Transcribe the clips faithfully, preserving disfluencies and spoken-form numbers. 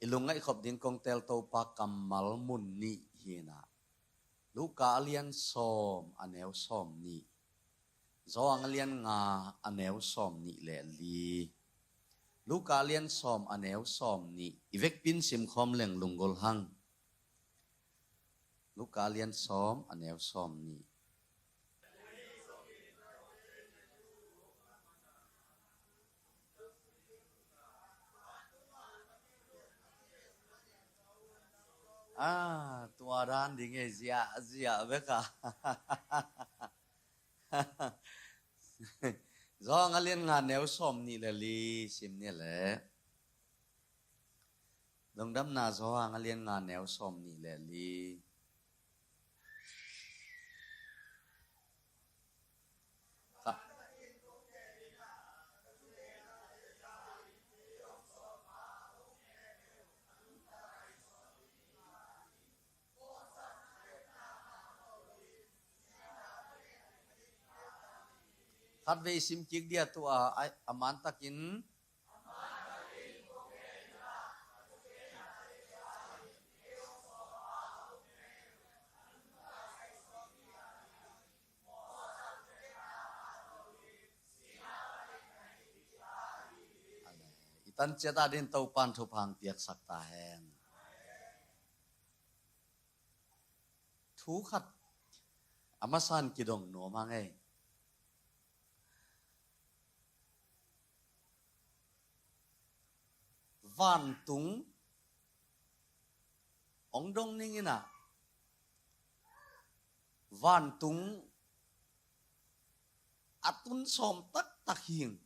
I lungngaih khop ding kong teel Topa kammal mun nih hi in ah, Luka a lian sawm a neu sawm nih, Johan a lian nga a neu sawm nih le li. Luka a lian sawm a neu sawm nih. I vekpi in simkhawm leng lunggulh hang. Luka a lian sawm a neu sawm nih. Ah, tua dan ding e, ziahziah bek a. Johan a lian nga neu sawm nih le li sim ni le. Lungdamna Johan a lian nga neu sawm nih le li. Ka- Khatvei sim kik dia tu a, a, a man takin. I tan ciat a din Topan thupha hong piaksak ta hen. Thu khat a masa in kidong nuam hang ei. Vantung hong dong ning in ah, vantung a tun sawm taktak hing.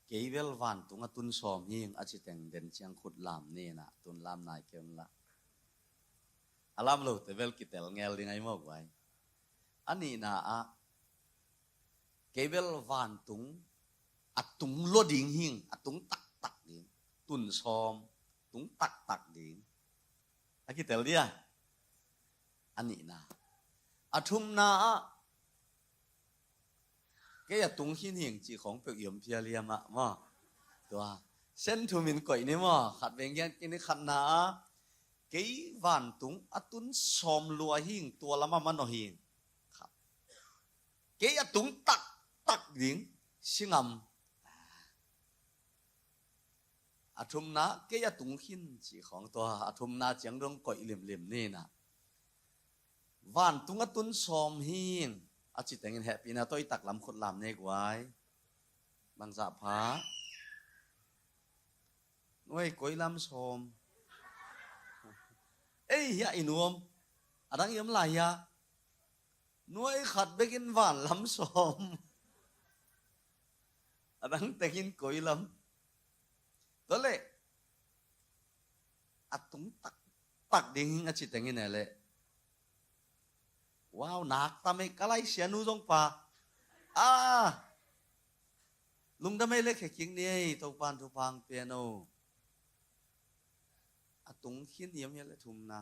Kei bel vantung a tun sawm hing a ci teng den ciang khut lam ni in ah, tun lam nai kei un la. A lam lote bel kitel ngel ding ahi maw guai. A nihna ah, kei bel vantung a tung lua ding hing, a tung taktak ding, tun sawm tung taktak ding. A kitel dia. A nihna. A thumna ah, kei a tung khin hing cih khawng peuh i om phial hiam ah maw. Tua sen thum in koih ni maw, khat veng gen kik ni. Khatna ah, kei vantung a tun sawm lua hing, tua lam a manawh hing. Kei a tung taktak ding, singam. A thumna, kei a tung khin cih khawng tua a thumna ciang dong koih limlim ni in ah, vantung a tun sawm hing a ci tengin hehpihna tawh i taklam khut lam ne guai. Bangzah pha. Nuai koi lam sawm. Ei, hiah i nuam. A dang i om lai hiah. Nuai khat bekin van lam sawm. A dang tengin koi lam. Tua leh a tung taktak ding a ci tengin e leh. Wow, nak tam ei ka lai sianu zong pa. Ah. Lungdam ei le khe kik ni ei, Topan thupha hong pia no. A tung khin hiam hiam le thumna.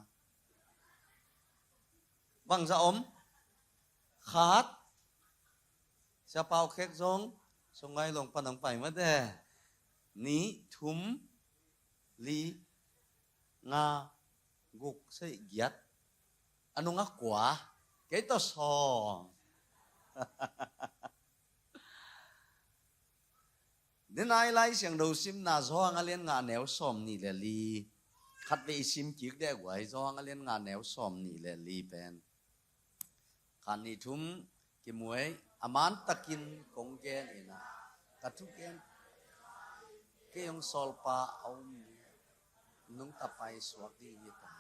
Bangzah om. Khat. Sia Pau Khek zong Sungai Long pan hong pai mate. Nih, thum, li, nga, guk, sei, giat. A nung a kua. Kei tawh sawm. Ni nai Lai Siangtho simna Johan a lian nga neu sawm nih le li. Khatvei i sim kik deh guai, Johan a lian nga neu sawm nih le li pen. Khan nih thum kimuai, a man takin kong gen in ah, ka thugen kei hong sawlpa a um nungta paisuak ding hi ta.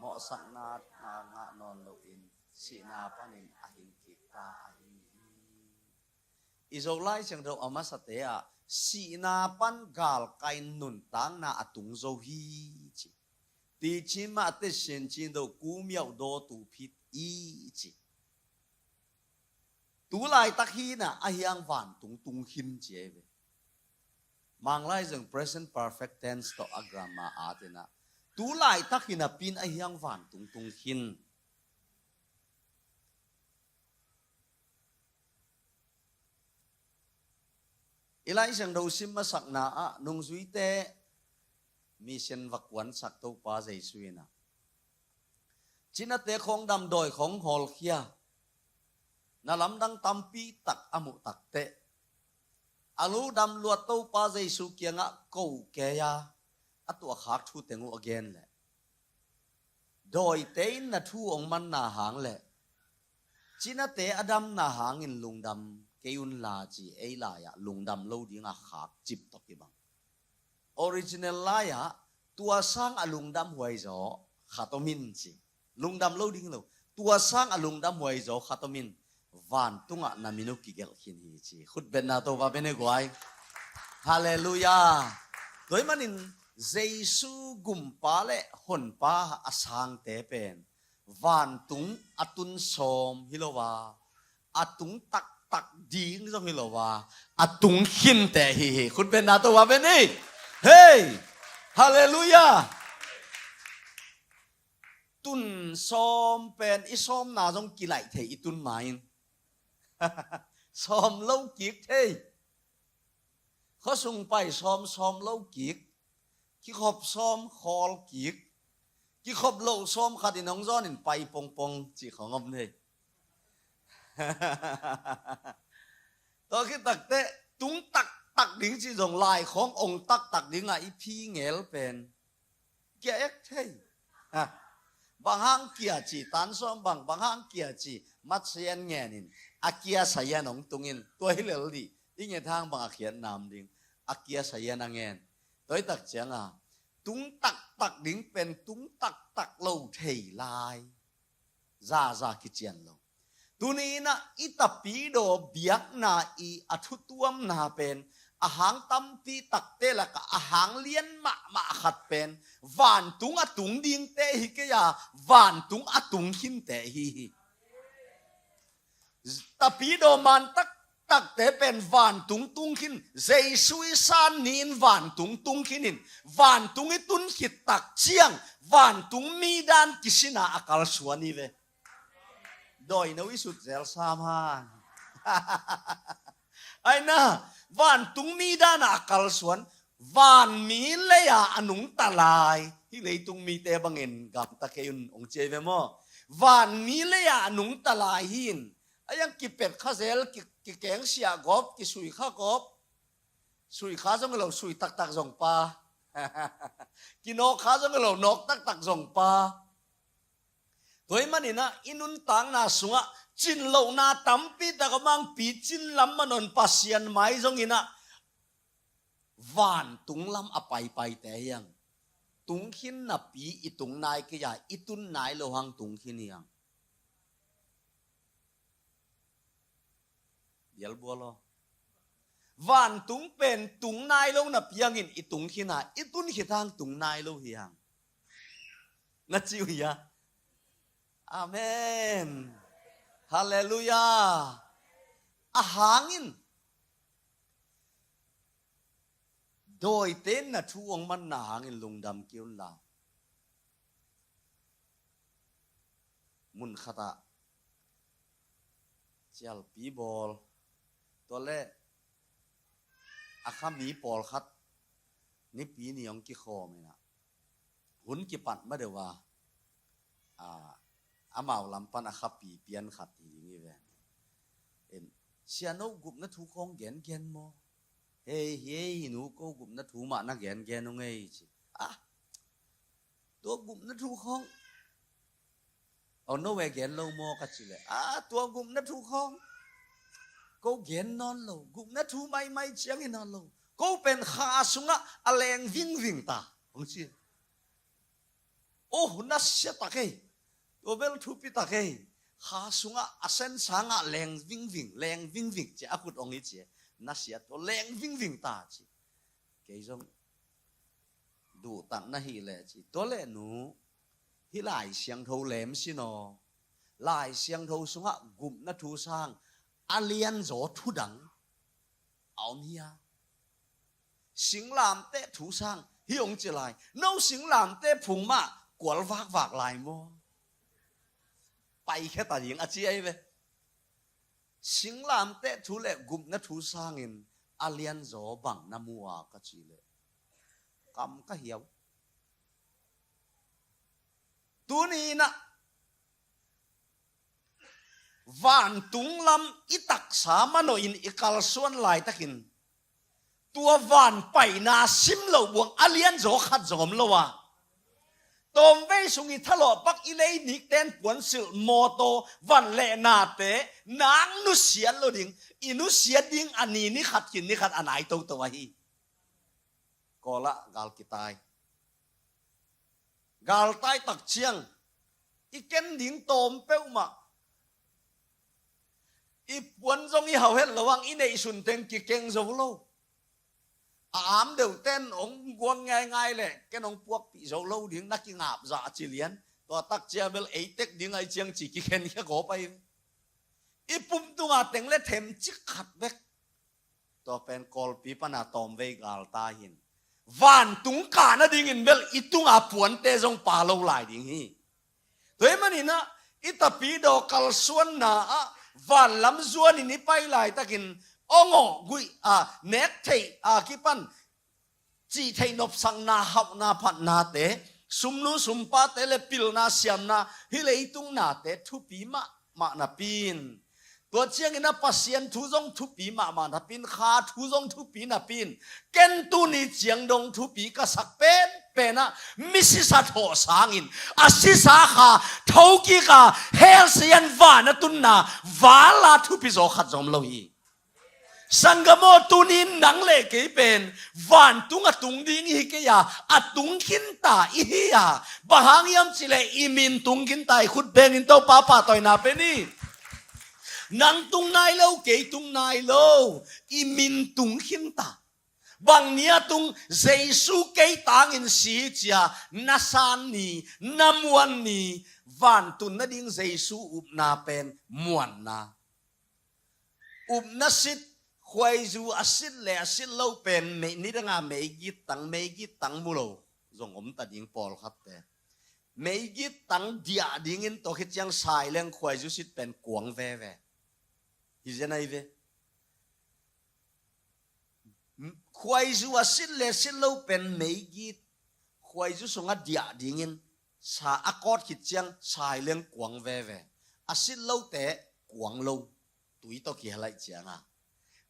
Mawhsakna na ngah nawn loin sihna panin a hing kik ta ahi hi. I Zo Lai Siangtho a masate ah sihna pan galkai nuntakna a tung zo hi ci. Ti cin mah te sin cin do ku miauh do tu phit i ci. Tu laitak hi na a hiang vantung tung khin ci ei ve. Manglai zong present perfect tense tawh a grammar a tina. Tu laitak hi na pin a hiang vantung tung khin. I Lai Siangtho sim masakna ah nungzuite Mission va kuansak Topa Jesu in ah, cinate khawng dam, dawi khawng hawlkhia, na lamdang tampi tak a muh takteh, a lungdam luat Topa Jesu kiangah ko kei a, a tuahkhak thu teng uh a gen leh, dawite in na thu hong manna hang leh cinate a damna hangin lungdam kei unla ci, ei lai-ah lungdam lo dinga khak cip tawh kibang. Original lai-ah, tua sang a lungdam huai zaw khat om in ci. Lungdam lo ding lo. Tua sang a lungdam huai zaw khat om in, vantungah na min uh kigelh khin hi ci. Khutbetna Topa bia ni guai. Halleluiah. Tua ahih manin Jesu gumpa le honpa a sangte pen vantung a tun sawm hi lo a, a tung taktak ding zong hi lo a, a tung khinte hi hi. Khutbetna Topa bia ni. Hei! Halleluiah. Tun sawm pen i sawmna zong kilaih thei i tun ma-in. Sawm lo kik thei. Khuasung pai sawm, sawm lo kik. Kikhop sawm, khawl kik. Kikhop loh sawm khat in hong zawnin pai pongpong cih khawng om thei. Tua khit takteh tung taktak ding cih zong lai khawng ong taktak dingah i phi ngel pen kia ek thei. Ha. Bang hang kia ci, tan sawm bang, bang hang kia ci, mat sayan ngenin, a kia sayan hong tungin, tua hi lel dih, i nget hang bang a khiat nam ding, a kia sayan a ngen. Tua hi tak cianga, tung taktak ding pen tung taktak lo thei lai. Zaza kician lo. Tuni-in ah i tapidaw biakna i a thutuamna pen a hang tampi takte lakah a hang lian mahmah khat pen vantung a tung dingte hi kei a, vantung a tung khinte hi hi. Tapidaw man taktakte pen vantung tung khin, Jesu i san ni-in vantung tung khinin, vantung i tun khit tak ciang vantung mi dan kisina a kalsuan hi ve. Dawi no i sut zel sam hang. Aina, vantung mi dana a kalsuan, vanmi leia a nungta lai. Hih leitung mite bangin gamta kei un hong ci ei ve maw? Vanmi leia a nungta lai hi in. A iang kipet kha zel, ki, kikengsia gawp, kisui kha gawp. Sui kha zong hi lo, sui taktak zong pa. Kinawk kha zong hi lo, nawk taktak zong pa. Tua ahih manin ah i nuntakna sungah cin lohna tampi tak a mangpi cin lam manawn Pasian mai zongin ah vantung lam a paipaite hi hang. Tung khin napi i tung nai kei a, i tun nai lo hang tung khin hi hang. Bialbual aw. Vantung pen tung nai lo napi hangin i tung khin a, i tun khit hang tung nai lo hi hang. Na ci uh hia? Amen. Halleluiah. A hangin dawite in na thu hong manna hangin lungdam kei unla. Mun khatah cialpi bawl, tua leh a kha mi pawlkhat nipi ni hong kikhawm in ah, hun kipat ma deuh a, a, amau lam pan a khapi pian khat hi ding hi ven. In, "Sia, no gupna thu khawng gengen maw?" "Hei, hei, nu, ko gupna thu mah na gengen ung ei," ci. "Ah, tua gupna thu khawng, aw, no e gen lo maw?" ka ci leh, "Ah, tua gupna thu khawng ko gen nawn lo, gupna thu maimai ciang hi nawn lo. Ko pen kha sungah a leng vingving ta," hong ci. "Oh, nasia tak ei. Tua bel thupi tak ei. Kha sungah a sen sangah leng vingving, leng vingving," ci a, khut hong hi ci. "Nasia, tua leng vingving ta," ci. Kei zong duhtak na hih leh ci. "Tua leh nu, hih Lai Siangtho lem sin aw. Lai Siangtho sungah gupna thu sang a lianzaw thu dang a om hia? Singlamteh thu sang hih hong ci lai. No singlamteh phung mah kual vakvak lai maw? Paikhia ta ding," a ci ahi ve. "Singlamteh thu le gupna thu sangin a lianzaw bang na mu a?" ka ci leh, "Kam ka hiau. Tuni in ah vantung lam i taksa manawhin i kalsuan laitakin tua van paina sim loh buang a lianzaw khat zong om lo a, tawmvei sung i thalawh pak i leinik ten puansilh mawtaw van leh nate nang nusiat lo ding, i nusiat ding a ni ni khat khin ni khat a nai toto ahi. Kawlah gal kitai. Gal tai tak ciang i ken ding tawm peuhmah, i puan zong i hau het lo ang, i neihsun teng kikeng zo lo. A am deuh ten hong guang ngaingai leh ken hong puakpih zo lo ding, na kingap zah a ci lian. Tua tak cia bel ei tek ding ai ciang ci kikhen khia gawp ahi. I pum tunga teng le themcik khat bek. Tua pen Kawlpi pana tawmvei gal ta hin, vantung kah nadingin bel i tunga puante zong pa lo lai ding hi. Tua hi manin ah i tapidaw kalsuanna ah vanlam zuanin i pai laitakin awngawh guih a, nek theih a kipan cih theih nopsakna, hauhna, phatnate, sumnu sumpate le pilna siamna, hih leitung nate thupi mahmah napi in, tua ciangin a Pasian thu zong thupi mahmah napi in, kha thu zong thupi napi in, ken tuni ciang dong thupi ka sak penpen ah, misisa thawh sangin a sisa kha thokik a, hell sian van a tunna vala thupi zaw khat zong om lo hi. Sanggam aw, tuni in nang le kei pen vantung a tung ding i hi kei a, a tung khinta i hi a. Bang hang hiam cih leh i min tung khinta, i khut bengin Topa pahtawina pe ni. Nang tung nai lo, kei tung nai lo, i min tung khinta. Bang ni a tung? Jesu kei tangin si hi ci a, na san ni, na muan ni. Vantun nading Jesu upna pen muanna. Upna sit, khuaizu a sit le a sit lo pen mei, nidanga meigit tang, meigit tang mu lo zong om ta ding pawlkhatte. Meigit tang diah dingin tawh khit ciang saileng khuaizu sit pen kuang veve. Hi zen ahi ve. Khuaizu a sit le sit lo pen meigit, khuaizu sungah diah dingin sa a kawt khit ciang saileng kuang veve. A sit lote kuang lo, tui tawh kihel ahih cianga.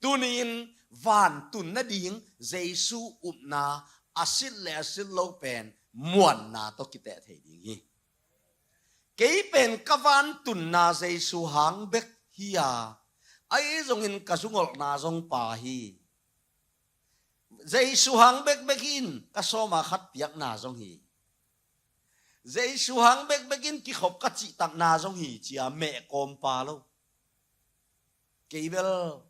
Tuni in vantun nading Jesu upna a sit le a sit lo pen muanna tawh kiteh thei ding hi. Kei pen ka vantunna Jesu hang bek hi a, ahi zongin ka zungolhna zong pa hi. Jesu hang bekbek in ka sawma khat piakna zong hi. Jesu hang bekbek in kikhop ka cihtakna zong hi, ci a meh kawm pa lo. Kei bel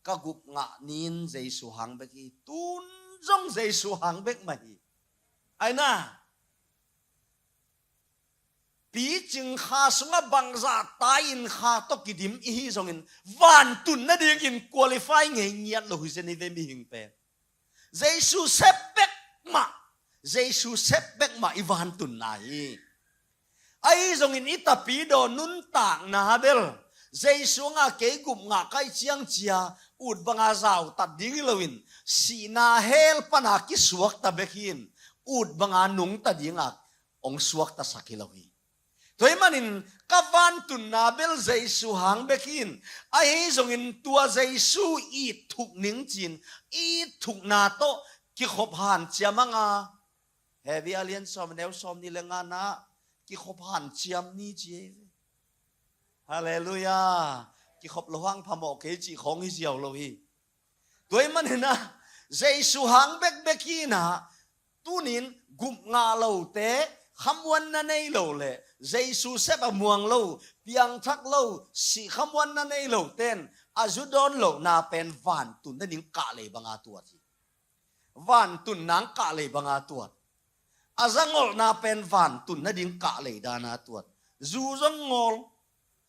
ka gupngah ni in Jesu hang bek hi, tun zong Jesu hang bek mah hi. Aina, picing kha sungah bangzah tai-in kha tawh kidim i hi zongin vantun nadingin qualify ngei ngiat lo hi zen i ve mihing pen. Jesu sep bek mah, Jesu sep bek mah i vantunna hi. Ahi zongin i tapidaw nuntakna bel Jesu nga kei gupngah ka hih ciang cia ut banga zautat ding hi loin, sihna hell pana kisuakta bek hi in, ut banga nungta dinga hong suaktasak hi lo hi. Tua hi manin ka vantunna bel Jesu hang bek hi in, ahi zongin tua Jesu it thuk ning ci-in, it thukna tawh kikhop hanciam anga, Hebru a lian sawm, neu sawm nih le ngana, kikhop hanciam ni ci hi. Halleluiah. Kikhop lo hang phamawh kei cih khawng hi ziau lo hi. Tua hi manin ah Jesu hang bekbek hi in ah, tunin gupngah lote, khamuanna nei lo le Jesu sep a muang lo, piangthak lo, sih khamuanna nei loten a zu dawn lohna pen vantun nading kahlei banga tuat hi. Vantun nang kahlei banga tuat. A zangolhna pen vantun nading kahlei dana tuat. Zu zong ngawl,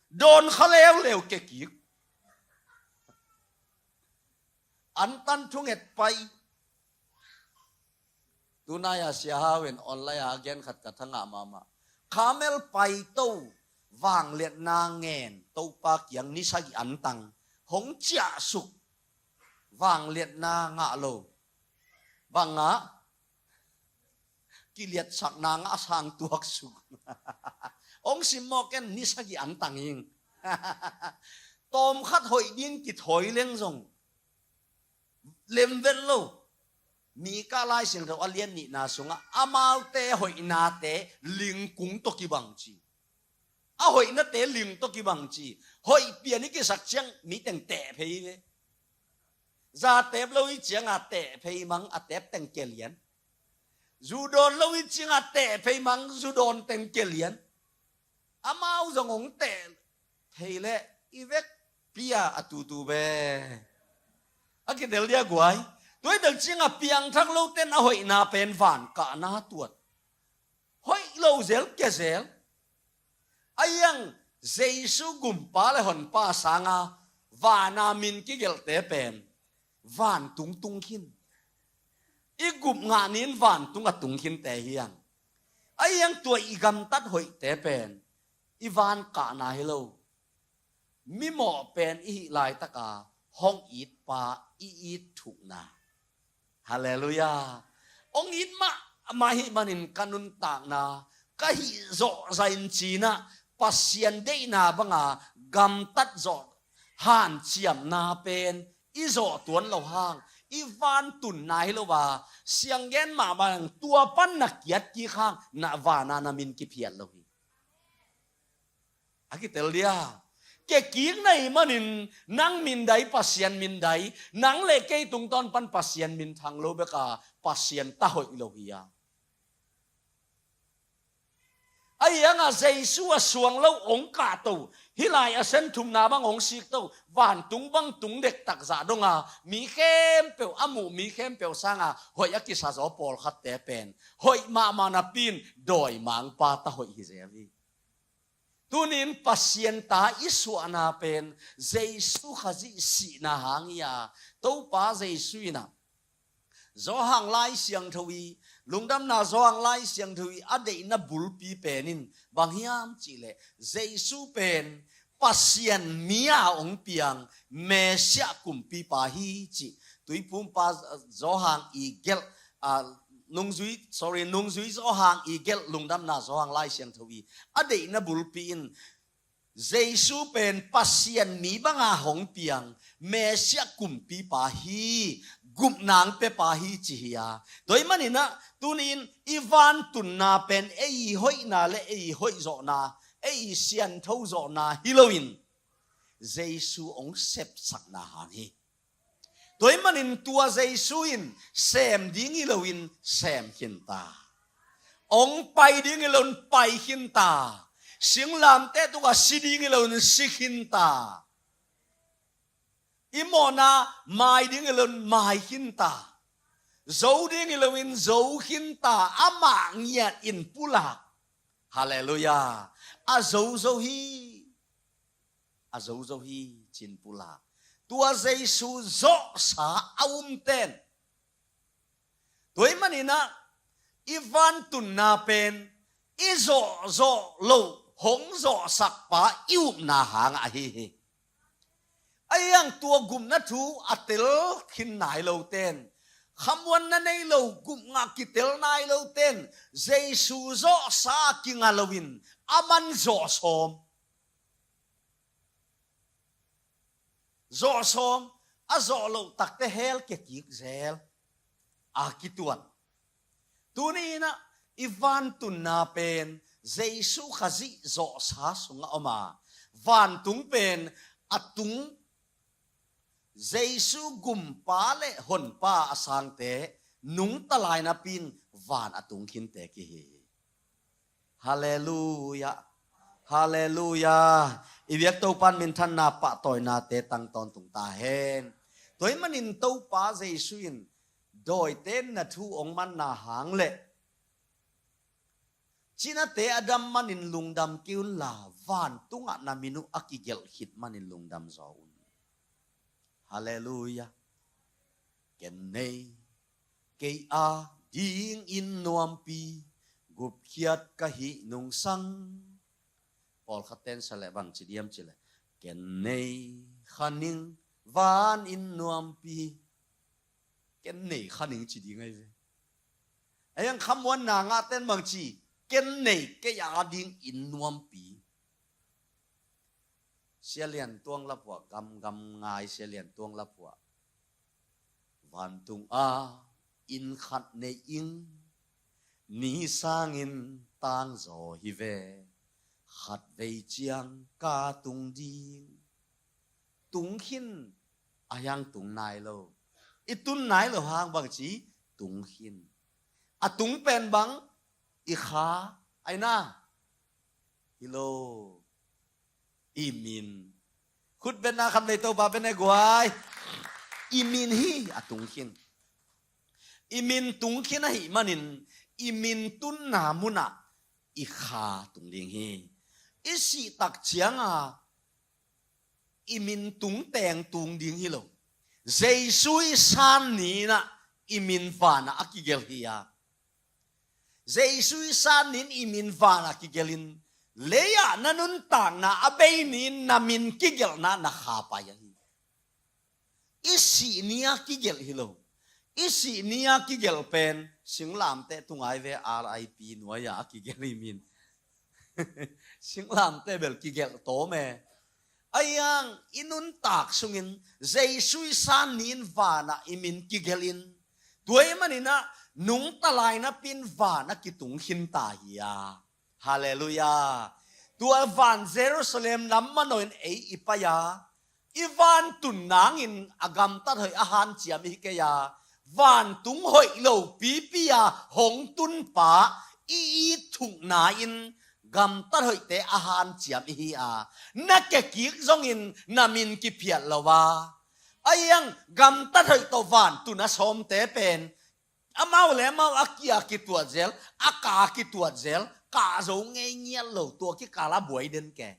dawn kha leuleu kekik. Antan thunget pai. Tunai a Sia Hau in online a gen khat ka thangah mahmah. Khamel paito, vangliatna ngen, Topa kiang ni sagih antang, hong ciahsuk, vangliatna ngah lo. Bang ngah? kiliatsakna ngah a sang tuaksuk. Hong simmawh ken ni sagih antang ing. Tawmkhat hoih ding kithawi leng zong lemvet lo. Mika Lai Siangtho a lian nihna sungah amaute hoihnate lingkung tawh kibang ci. A hoihnate ling tawh kibang ci. Hoih pian i kisak ciang mi teng teh phei ve. Za tep lo i cianga teh phei mang a tep teng kia lian. Zu dawn lo i cianga teh phei mang zu dawn teng kia lian. Amau zong hong teh phei leh i vekpi-a a tutu ve. A kitel dia guai. Tua i tel cianga piangthak loten a hoihna pen van kahna tuat. Hoih lo zel kia zel. A iang Jesu gumpa le honpa sanga vana min kigelhte pen vantung tung khin. I gup ngah ni-in vantung a tung khinte hi hang. A iang tua i gamtat hoihte pen i van kahna hi lo. Mimawh pen i hih laitaka hong itpa i it thukna. Halleluiah. Hong it mahmah ahih manin ka nuntakna ka hih zawh zahin cinah Pasian deihna banga gamtat zawh hanciamna pen i zawh tuan lo hang i vantunna hi lo a, sianggen mahmah hang tua pan na kiat kik hang na vana na min kiphiat lo hi. A kitel dia. Kekik na hih manin nang mindai Pasian mindai, nang le kei tungtawn pan Pasian minthang lo beka Pasian ta hoih lo hi a. A ianga Jesu a suang lo hong kahto, hih lai a sen thumna bang hong sikto, vantung bang tung dektak zah donga mi khempeuh a muh mi khempeuh sanga hoih a kisa zaw pawlkhatte pen hoih mahmah napi-in dawimangpa ta hoih hi zel hi. Tunin Pasian ta i suahna pen Jesu Khazih sihna hang hi a, Topa Jesu inah Johan Lai Siangtho i, lungdamna Johan Lai Siangtho i a deihna bulpi pen in bang hiam cihleh Jesu pen Pasian mi-a hong piang Messiah kumpipa hi cih Tuiphumpa Johan i gelh, a, nungzui, sorry, nungzui Johan i gelh lungdamna Johan Lai Siangtho i a deihna bulpi in Jesu pen Pasian mi banga hong piang Messiah kumpipa hi, gupna hong piapa hi ci hi a. Tua ahih maninah tunin i vantunna pen ei i hoihna le ei i hoih zawhna, ei i siantho zawhna hi loin Jesu hong sepsakna hang hi. Tua ahih manin tua Jesu in sem ding hi loin sem khinta. Hong pai ding hi loin pai khinta. Singlamteh tungah si ding hi loin si khinta. I mawhna mai ding hi loin mai khinta. Zo ding hi loin zo khinta. Amah ngiat in pulak. Halleluiah. A zozo hi. A zozo hi cin pulak. Tua Jesu zawhsa a umten. Tua ahih maninah i vantunna pen i zawhzawh loh hong zawhsakpa i upna hang ahi hi. A iang tua gupna thu a tel khin nai loten, khamuanna nei lo gupna kitel nai loten Jesu zawhsa kinga loin a man zawhsawm. Zawhsawm, a zawh loh takte hell kia kik zel a kituat. Tuni inah i vantunna pen Jesu Khazih zawhsa sungah om a, vantung pen a tung Jesu gumpa le honpa a sangte nungta lai napi-in van a tung khinte kihi hi. Halleluiah. Halleluiah. I biak Topa in minthanna pahtawinate tang tawntung ta hen. Tua ahih manin Topa Jesu in dawite na thu hong manna hang le cinate a dam manin lungdam kei unla, vantungah na min uh a kigelh khit manin lungdam zaw un. Halleluiah. Ken nei kei a dingin nuampi, gupkhiat ka hih nungsang. Pawlkhat ten sa leh bang ci diam ci leh, ken nei kha ning vanin nuampi. Ken nei kha ning ci ding ahi ve. Ahi hang khamuanna ngahten bangci, ken nei kei a ding inn nuampi. Sia Lian Tuang lapuah, gamgam ngai Sia Lian Tuang lapuah. Vantung a inn khat nei ing, ni sangin tangzaw hi ve, khat vei ciang ka tung ding. Tung khin, ahi hang tung nai lo. I tun nai lo hang bangci, tung khin. A tung pen bang, i kha, aina. Hi lo. I min. Khut betna khat vei Topa bene guai. I min hi a tung khin. I min tung khin ahih manin, i min tunna munah i kha tung ding hi. I sih tak cianga i min tung teng tung ding hi lo. Jesu i san ni-in ah i min vanah a kigelh hi a. Jesu i san ni-in i min vanah kigelhin, lei-ah na nuntakna a bei ni-in na min kigelhna na kha pai ahi. I sih ni-a kigelh hi lo. I sih ni-a kigelh pen singlamteh tungai ve, R I P nuai-a a kigelh hi min. Singlamteh bel kigelh tawm e. Ahi hang i nuntak sungin Jesu i san ni-in vanah i min kigelhin, tua ahih manin ah nungta lai napi-in vanah kitung khin ta hi a. Halleluiah. Tua van Jerusalem lam manawhin ei i pai a, i vantun nangin a gamtat hoih a hanciam i hi kei a, vantung hoih lo pipi-a hong tunpa i it thukna in gamtat hoihte a hanciam i hi a, na kekik zongin na min kiphiat lo a. Ahi hang gamtat hoih tawh vantun a sawmte pen amau le amau a kia kituat zel, a ka kituat zel, kah zo ngei ngiat lo, tua kikal a buai den ke.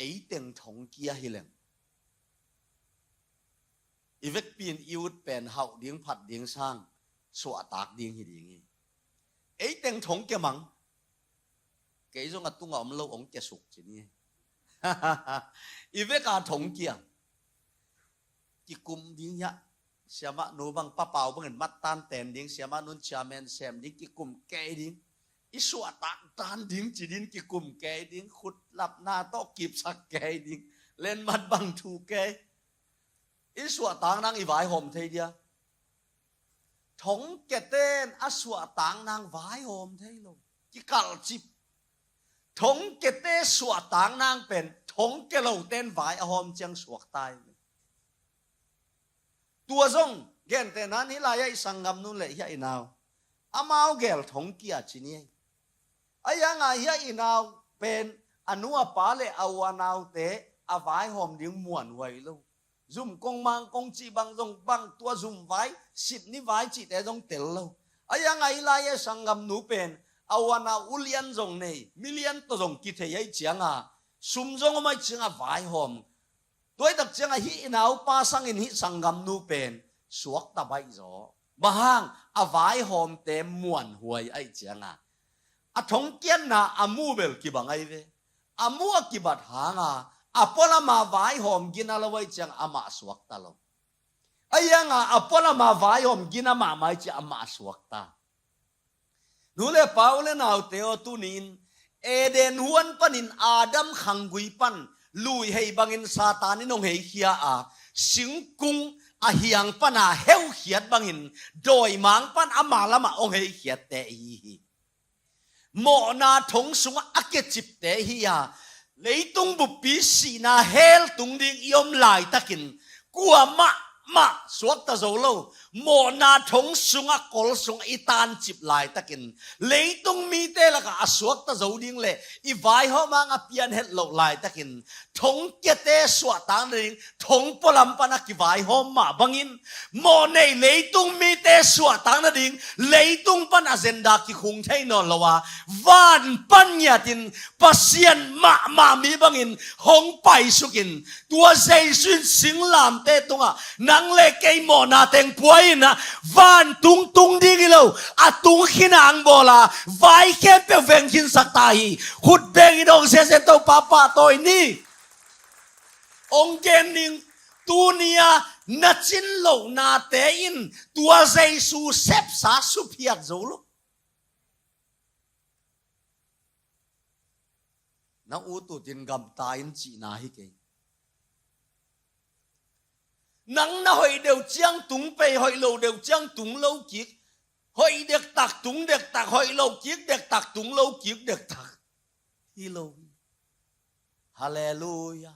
Ei teng thongkia hi leng, i vekpi-in i ut pen hauh ding, phat ding sang suahtak ding hi ding hi. Ei teng thongkia mang. Kei zong a tungah om lo hong kiasuk ci ni. I vek a thongkia. Kikum ding hiah. Siamah nu bang, Pa Pau bangin mattan ten ding, siamah nun chairman sem ding, kikum kei ding. I suahtak dan ding ci ding, kikum kei ding, khut lapna tawh kipsak kei ding. Lenmat bang thu kei. I suahtak nang i vaihawm thei dia. Thongkiate in a suahtak nang vaihawm thei lo. Kikalcip. Thongkiate suahtak nang pen thongkia lote in vai a hawm ciang suakta hi. Tua zong gentehna-in hih lai-ah i sanggamnu le hih a i nau, amau gel thongkia ci ni. Ahi hang a hih a i nau pen a nu a pa le a u a naute a vaihawm ding muanhuai lo. Zum kong mang kong cih bang zong bang, tua zum vai, sit ni vai cihte zong tel lo. Ahi hang a hih lai-ah i sanggamnu pen a u a nau ulian zong nei, milian tawh zong kithei ahih cianga, sum zong om ahih cianga vaihawm. Tua ahih tak cianga hih i naupa sangin hih sanggamnu pen suakta baih zaw. Bang hang, a vaihawmte muanhuai ahih cianga. A thongkiatna a mu bel kibang ahi ve. A mu a kibat hanga, a pualama vaihawm gina lo ahih cianga amah suakta lo. Ahi hanga a pualama vaihawm gina mahmah ahih cianga amah suakta. Nu le pa, u le naute aw, tuni-in Eden huan panin Adam khanggui pan lui hei bangin Satan in hong heikhia a, singkung a hiang pana heukhiat bangin dawimang pan ama lamah hong heikhiatte ihi hi. Mawhna thong sungah a kecipte ihi a, leitung buppi sihna hell tung ding i om laitakin kuamah mah suakta zo lo. Mawhna thong sungah, kol sungah i tancip laitakin, leitung mite lakah a suakta zo ding le i vaihawm hang a pian het loh laitakin, thongkiate suahtak nading thong pualam pan a kivaihawm mah bangin, mawhnei leitung mite suahtak nading leitung pan agenda kikhung thei nawn lo a, van pan ngiatin Pasian mahmah mi bangin hong paisukin, tua Jesu in singlamteh tungah nang le kei mawhna teng pua in ah, vantung tung ding hi lo, a tung khin a ang bawl a, vai khempeuh veng khinsak ta hi. Khut beng in hong siasia in Topa pahtawi ni. Hong gen ning. Tunia na cin lohnate in tua Jesu sepsa suphiat zo lo. Na ut utin gamta in cihna hi kei. Nang na hoih deuh ciang tung pei, hoih lo deuh ciang tung lo kik, hoih dektak tung dektak, hoih lo kik dektak tung lo kik dektak hi lo. Halleluia.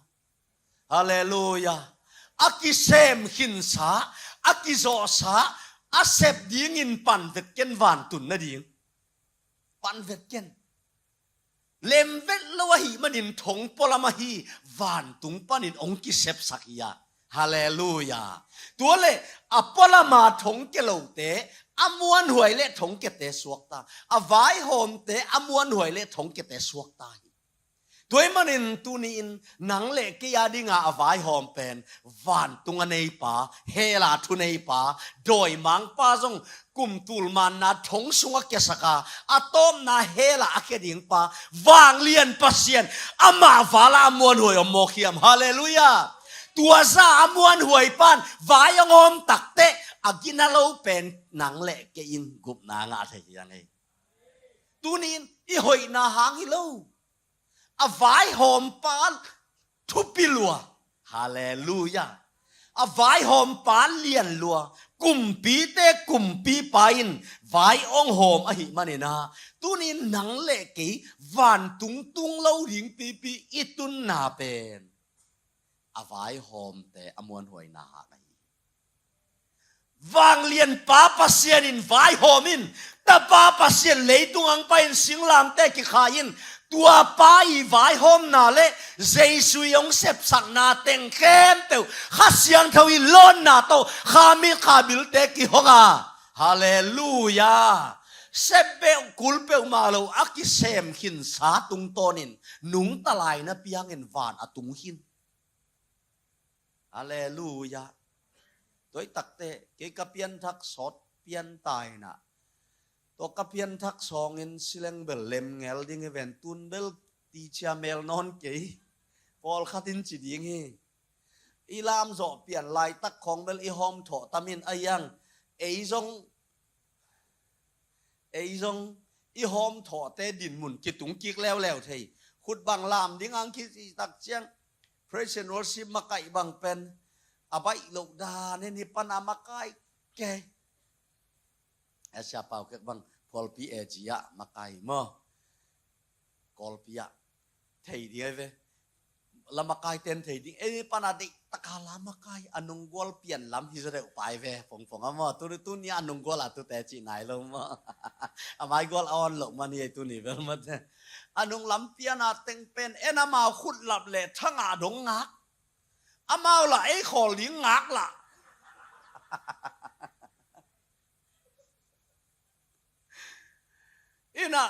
Halleluia. A kisem khinsa, a kizawhsa, a sep dingin pan vet ken vantun nading. Pan vet ken. Lem vet lo ahih manin thong pualam ahi vantung panin hong kisepsak hi a. Halleluia. Tua le a pualama thong ke lote, a muanhuai le thong kete suakta. A vaihawmte a muanhuai le thong kete suakta hi. Tua ahih manin tuni-in nang le kei a dinga a vaihawm pen vantung a neipa, hela thuneipa, dawimangpa zong kum tul manna thong sunga kiasaka, a tawpna hela a kia dingpa, vanglian Pasian, amah vala a muanhuai om mawk hiam. Halleluia. Tua za a muanhuai pan vai a ngawm takte, a gina lo pen nang le kei in gupna ngah thei hi a ngei. Tuni-in i hoihna hang hi lo. A vaihawmpa thupi lua. Halleluia. A vaihawmpa lian lua. Kumpite kumpipa in vai hong hawm ahih manin a, tuni-in nang le kei vantung tung lo ding pipi i tunna pen a vaihawmte a muanhuaina hang ahi. Vanglianpa Pasian in vaihawm in, Tapa Pasian leitung hong pai in singlamteh kikhai in, tuapa i vaihawmna le Jesu i hong sepsakna teng khempeuh Kha Siangtho i lawnna tawh kha mit kha bilte kihong a. Halleluia. Sep peuh kul peuhmah lo a kisem khinsa tungtawnin nungta lai na piangin van a tung khin. Halleluia. Tua i takte kei ka pianthak sawt pian ta in a, tua ka pianthak sawngin sileng bel lem ngel ding hi ven, tun bel tichia mel nawn kei. Pawlkhat in ci ding hi. I lam zawh pian laitak khawng bel i hawm thawh tamin a iang ei zong ei zong i hawm thawhte dinmun kitung kik leuleu thei. Khut bang lam ding ang kicih tak ciang praise and worship makaih bang pen a baih loh dan in hi pan a makaih kei. A sia pau kek bang phualpi e ji ah makaih maw? Kawlpi ah thei ding ai ve. Lamakai ten thei ding. Ei pana deih taka lamakai a nunggual pian lam hi zaw deuh pai ve. Pongpong a maw? Tuni tuni a nunggual a tute cih nai lo maw? A maigual a on loh man hi ei tuni bel mate. A nunglam pian a teng pen en amau khutlap le thangah dong ngak. Amau lah ei khawl ding ngak lah. Ina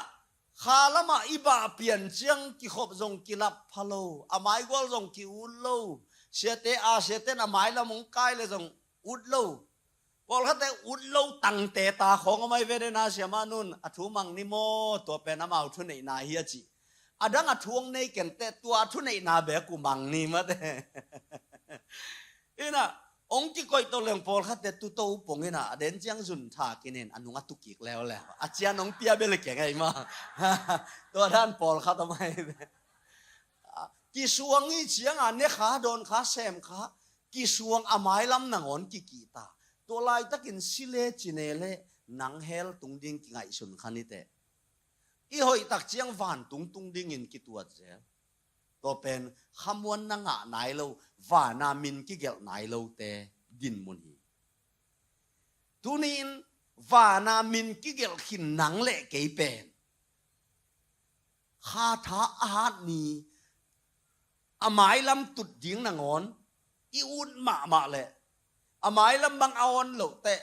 kha lamah i bah pian ciang kikhop zong kilap pha lo, a maigual zong ki-ut lo. Siate a siaten a mailam hong kai le zong ut lo. Pawlkhatte ut lo tangte ta khawng a mai ve dena siamah nun a thu mang ni maw? Tua pen amau thuneihna hi a cih. A dang a thu hong nei kente tua thuneihna bek uh mang ni mate. Ina hong kikoih to leng pawlkhatte tuto pong ina a den ciang zun tha kinin a nung a tukik leuleu a cian hong pia bel keng ei ma. Tua dan pawlkhat a mai. Kisuang i cianga ne kha dawn kha sem kha kisuang a mailam nangawn kikihta. Tua laitakin si le cine le nang hell tung ding kingaihsun kha nite. I hoihtak ciang vantung tung dingin kituat zel. Tua pen khamuanna ngah nai lo, vana min kigelh nai lote dinmun hi. Tuni-in vana min kigelh khin nang le kei pen kha tha a hat ni a mailam tut ding nangawn i ut mahmah le a mailam bang a on loh teh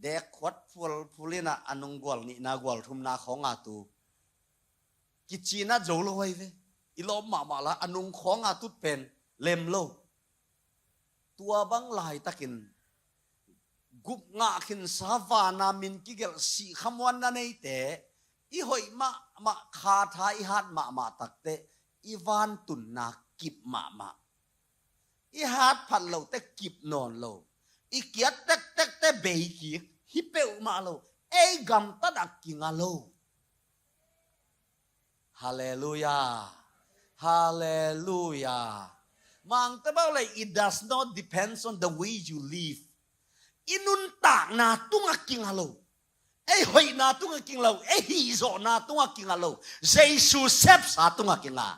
dek khuat phulphul ina a nunggual nihna gual thumna khawnga tu kicina zo lo ai ve. I lawm mahmah la a nung khawnga tut pen lem lo. Tua bang laitakin gup ngah khinsa vana min kigelh sih khamuanna neite i hoih mahmah kha tha i hat mahmah takte i vantunna kip mahmah. I hat phat lote kip nawn lo, i kiat tektekte bei kik, hi peuhmah lo, ei gamtat a kinga lo. Halleluiah. Halleluiah. Mangte bau le, it does not depends on the way you live. I nuntakna tungah kinga lo. Ei hoihna tungah kinga lo. Ei hihzawhna tungah kinga lo. Jesu sepsa tungah kinga.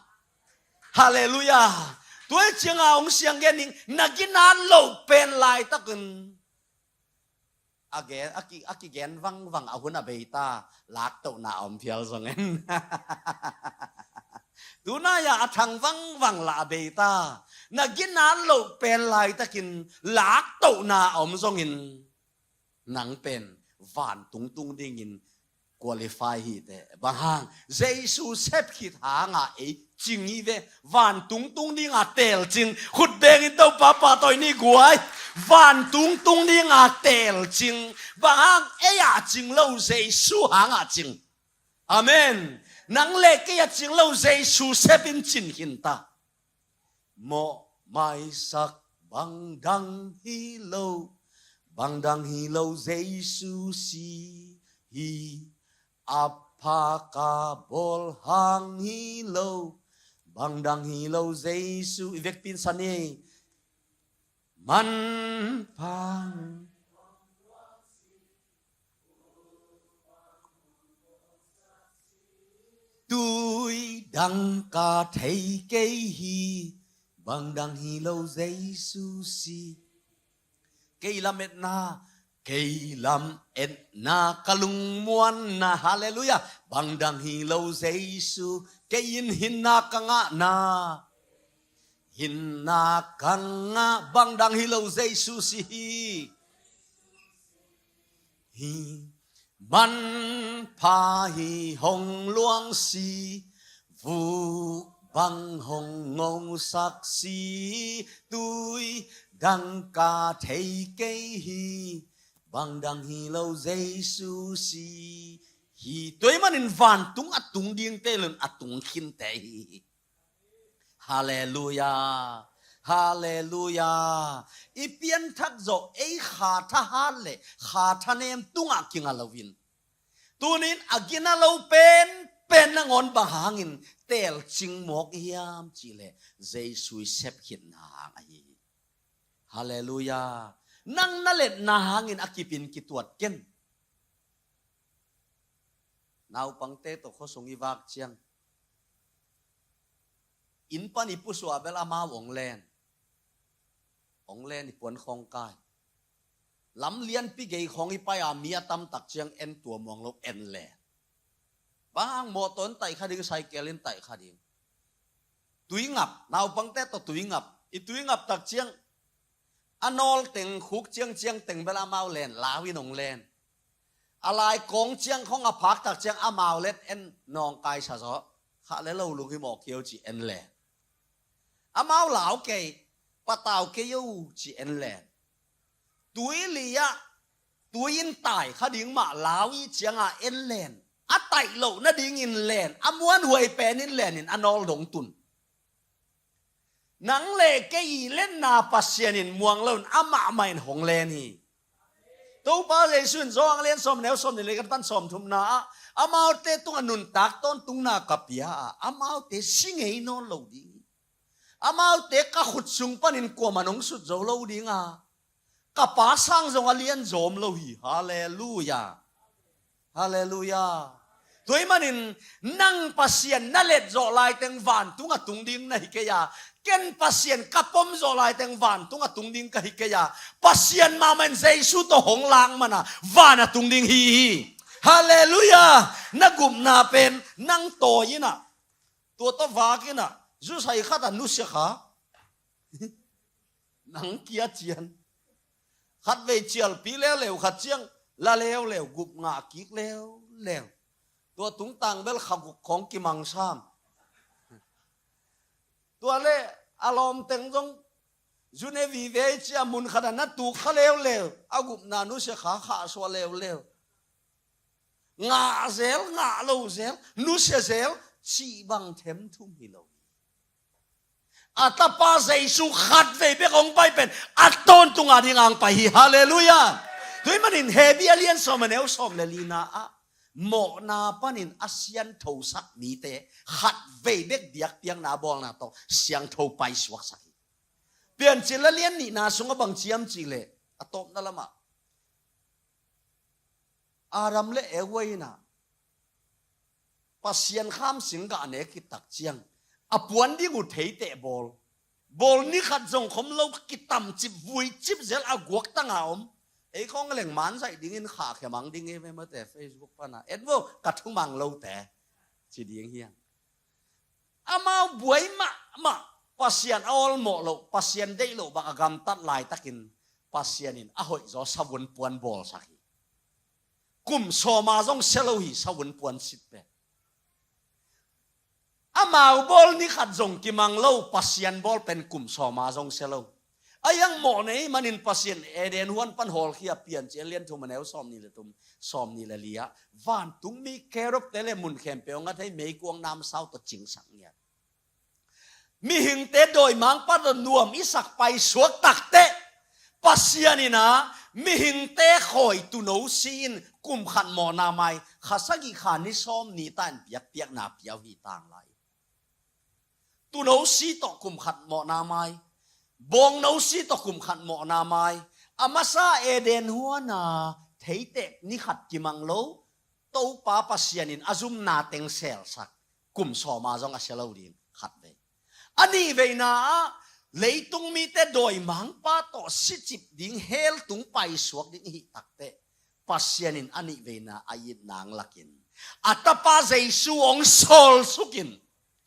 Halleluiah. Tua hi cianga hong siang gen ning, na ginat loh pen laitakin a gen, a ki, a kigen vangvang a hun a beita, laktohna a om phial zongin. Tunai-a a thang vangvang lah a beita, na ginat loh pen laitakin laktohna a om zongin, nang pen vantung tung dingin qualify hi teh. Bang hang? Jesu sep khit hanga ei cing hi ve. Vantung tung dinga telcing. Khut bengin Topa pahtawi ni guai. Vantung tung dinga telcing. Bang hang? Ei a cing lo, Jesu hanga cing. Amen. Nang le kei a cing lo, Jesu sepin cin khinta. Mawh maisak bangdang hi lo, bangdang hi lo, Jesu si hi. A phaka bawl hang hi lo, bangdang hi lo, Jesu. I vekpin sa ni. Manpha tui dangka thei kei hi, bangdang hi lo, Jesu si. Kei lametna, kei lametna, ka lungmuanna, halleluiah. Bangdang hi lo, Jesu. Kei in hinna ka ngahna, hinna ka ngah, bangdang hi lo, Jesu si hi. Hi. Manpha hi hong luang si, vuk bang hong ngosak si, tui dangka thei kei hi, bangdang hi lo, Jesu si hi. Tua ahih manin vantung a tung dingte lun a tung khinte hi. Halleluiah. Halleluiah. I pianthak zawh ei kha thahat le kha thanem tungah kinga loin, tunin a gina lo penpen nangawn bang hangin telcing mawk i hiam cihleh, Jesu i sep khitna hang ahi hi. Halleluiah. Nang na letna hangin a kipin kituat ken. Naupangte tawh khuasung i vak ciang, inn pan i pusuah bel amau hong len. Hong len, i puan khawng kai. Lam lianpi gei khawng i pai a, mi a tamtak ciang en tua muang lo, en len. Bang hang? Mawtaw in taih kha ding, cycle in taih kha ding. Tui ngap, naupangte tawh tui ngap. I tui ngap tak ciang, a nawl teng, khuk ciangciang teng bel amau len, lau in hong len. A lai kawng ciang khawng a phak tak ciang amau let en, nawngkaisa zaw, khah le lo, lunghimawh kei o ci en len. Amau lau kei, patau kei o ci en len. Tui li-ah, tui in taih kha ding mah lau i cianga en len. A taih loh nadingin len, a muanhuai penin lenin a nawl dong tun. Nang le kei i letna Pasian in muang loin amah mah in hong len hi. Topa Jesu in Johan lian sawm, neu sawm nih le ka tan sawm thumna ah, amaute tungah nuntak tawntungna ka pia a, amaute si ngei nawn lo ding hi. Amaute ka khut sung panin kuamah in hong sut zo lo ding a, ka Pa sang zong a lian zawm lo hi. Halleluiah. Halleluiah. Tua ahih manin nang Pasian na let zawh laiteng vantung a tung ding na hi kei a, ken Pasian ka pom zawh laiteng vantung a tung ding ka hi kei a, Pasian mahmah in Jesu tawh hong lak mana van a tung ding hi hi. Halleluiah. Na gupna pen nang tawi in ah, tua tawh vak in ah, zusai khat a nusia kha, nang kia cian. Khatvei cialpi leuleu, khat ciang la leuleu, gup ngah kik leuleu. Tua tungtang bel kha guk khawng kimang sam. Tua le a lawmteng zong zu ne vive i ci a, mun khat a na tuk kha leuleu, a gupna nusia kha, khah suah leuleu. Ngah zel, ngah lo zel, nusia zel, cih bang themthum hi lo hi. A Tapa Jesu khatvei bek hong pai pen a tawntung a ding a hong pai hi. Halleluiah. Tua ahih manin Hebru a lian sawm a neu sawm le lina ah mawhna panin a sianthosak mite khatvei bek biakpiakna bawlna tawh siangtho paisuaksak hi. Piancil a lian nihna sungah bang ci hiam cih leh, a tawpna lamah Adam le Eva in ah Pasian kham sing gah nek khit tak ciang a puan ding uh theiteh bawl. Bawl ni khat zong khom lo, kitamcip vuicip zel a guaktang a om. Ei khawng leng man zaih dingin khahkhia mang ding hi ve mate, Facebook pan ah. Et vo, ka thumang lote ci ding hi hang. Amau buai mahmah, Pasian a awlmawh loh, Pasian deih loh bang a gamtat laitakin Pasian in a hoihzaw savun puan bawlsak hi. Kum sawma zong sia lo hi savun puan sit pen. Amau bawl ni khat zong kimang lo, Pasian bawl pen kum sawma zong sia lo. A iang mawh nei manin Pasian Eden huan pan hawlkhia, Piancil a lian thum a neu sawmnih le thum, sawmnih le li ah, vantungmi kerubte le mun khempeuh a thei meikuang namsau tawh cingsak ngiat. Mihingte dawimangpa tawh nuam i sak paisuak takteh Pasian in ah mihingte khawi tuuno si in kum khat mawhna mai, kha sagih kha ni sawm ni ta in biakpiakna pia uh hi tanglai. Tuuno si tawh kum khat mawhna mai, bawngno si tawh kum khat mawhna mai. A masa Eden huan a theiteh ni khat kimang lo, Topa Pasian in a zumna teng selsak, kum sawma zong a sia lo ding khatvei. A nihveina ah leitung mite dawimangpa tawh sicip ding hell tung paisuak ding i hih takteh Pasian in a nihveina a itna hong lakin a Tapa Jesu hong sawlsukin.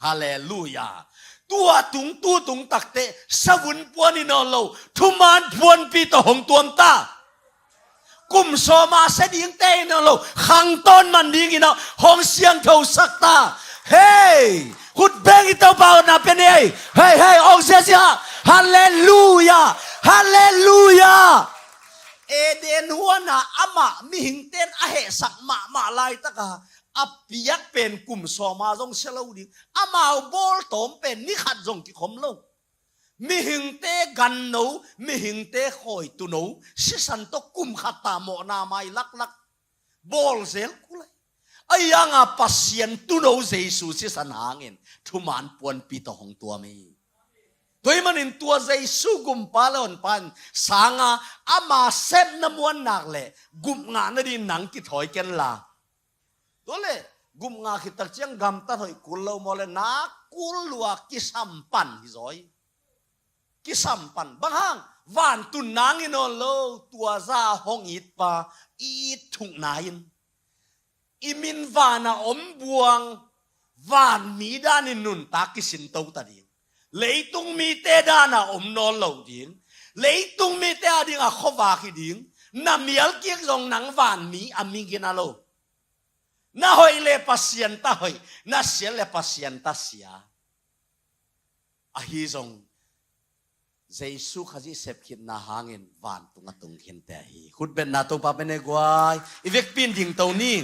Halleluiah. Tua tung tu tung takteh savun puan hi nawn lo, thuman puanpi tawh hong tuam ta. Kum sawma sia dingte hi nawn lo, khangtawn man dingin ah hong siangthosak ta. Hei, khut beng i Topa awtna pia ni ei. Hei, hei, hong sia sia. Halleluiah. Halleluiah. Eden huan a amah mihingte in a hehsak mahmah laitaka a piak pen kum sawma zong sia lo ding. Amau bawltawm pen ni khat zong kikhom lo. Mihingte ganno, mihingte khawi tuuno sisan tawh kum khat ta mawhna mai laklak bawl zel kul lai. A iang a Pasian tuuno Jesu sisan hangin thuman puanpi tawh hong tuam hi. Tua ahih manin tua Jesu gumpa le honpa in sanga ama sepna muannak le gupngah nading nang kithawi ken la. Tua le gupngah khit tak ciang gamtat hoih kul lo maw le, nak kul lua kisam pan hi zaw hi. Kisam pan. Bang hang? Vantun nang hi nawn lo, tua za hong itpa i it thukna in i min van a om buang, vanmi danin nuntak kisinto ta ding. Leitung mite dan a om nawn lo ding. Leitung mite a ding a khuavak hi ding. Na mial kik zong nang vanmi a mi gina lo. Na hoih le Pasian ta hoih, na sia le Pasian ta sia. Ahi zong Jesu Khazih sepkhitna hangin vantung a tung khinte ahi. Khutbetna Topa pia ni ei guai. I vekpi in dingto ni.